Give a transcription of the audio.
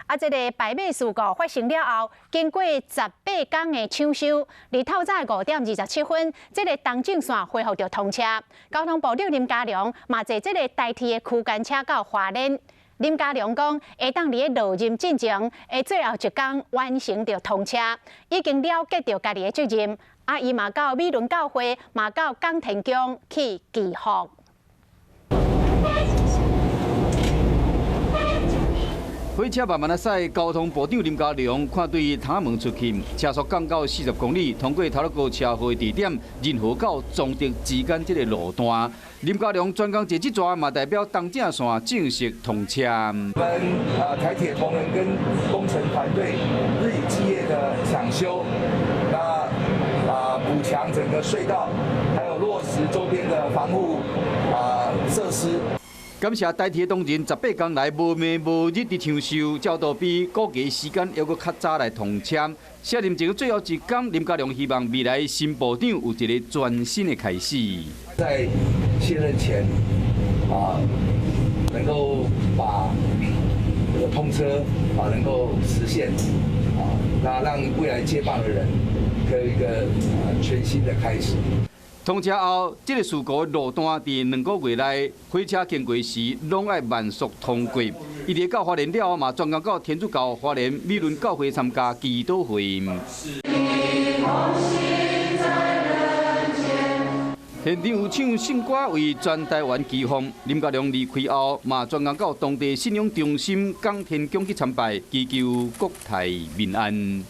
啊，這个排馬事故發生了後，經過18工的搶修，佇透早5點27分，這个東正線恢復著通車。交通部長林佳龍嘛坐這个台鐵的區間車到花蓮。林佳龍講，會當佇咧落任進前，的最後一工完成著通車，已經了結著家己的責任。啊，伊嘛到美崙教會，嘛到江天宮去祈福。火車慢慢仔駛，交通部長林佳龍看對窗門出去，車速降到40公里，通過頭一個車禍的地點仁和到彰德之間這个路段。林佳龍專工坐這逝嘛，代表東正線正式通車。我們台鐵同仁跟工程團隊日以繼夜的搶修，那補強整個隧道，還有落實周邊的防護設施。感謝台鐵同仁18工來無暝無日佇搶修，才會比估計時間猶閣較早來通車。卸任前最後一工，林佳龍希望未來新部長有一個全新的開始。在卸任前能夠把這個通車能夠實現那讓未來接棒的人可以一個全新的開始。通車後，這个事故路段佇2個月內，火車經過時攏愛慢速通過。伊佇到花蓮了後，嘛專工到天主教花蓮美崙教會參加祈禱會。現場有唱聖歌為全台灣祈福。林佳龍離開後，嘛專工到當地信仰中心江天宮去參拜，祈求國泰民安。